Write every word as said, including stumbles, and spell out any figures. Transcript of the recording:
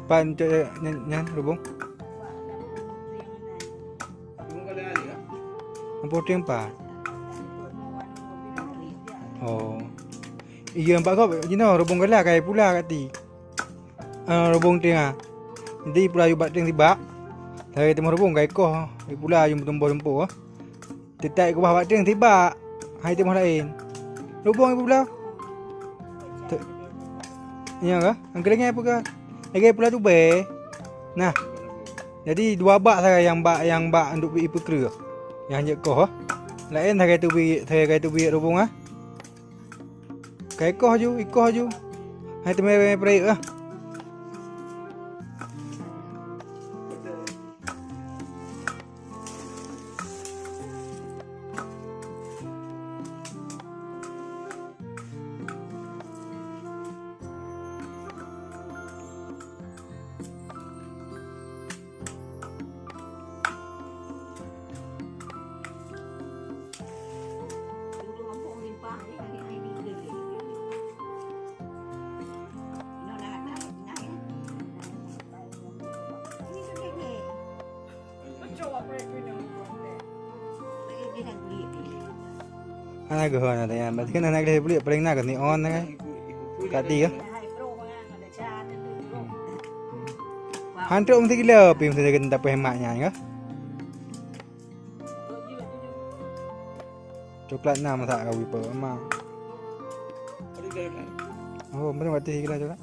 Pan cok nyan, nyan rubung. Ampôn tieng pan. Oh. Iya, nampak kok jinoe rubung gala kai pula kati. Ah, rubung tieng ah. Jadi pula yu bak tieng sibak. Lagèe teumah rubung kai koh, pula yu meutumpôh-tumpôh. Teutai keubah bak tieng sibak. Hai teumah laén. Rubung ibu blah. Te-, iya kah? Angkeuringèe peugah. Lagèe pula tubèe. Nah. Jadi dua bak sagai nyang bak, nyang bak duek ipeukreue. Nyang jeuet koh. Laén sagai teubiet, sagai teubiet rubung ah. Ka ikoh ju, ikoh ju. Hai teumèe prayek ah. Hana geuh hana tanya. Berarti kan hana geuh buleuk paling na kan ni on kan. Kati kah? Han trok meusti gila pi meusti geutanyoe tapeuhemat nyan kah? Coklat na masak ka wiper ma. Oh, meusti mati gila coklat.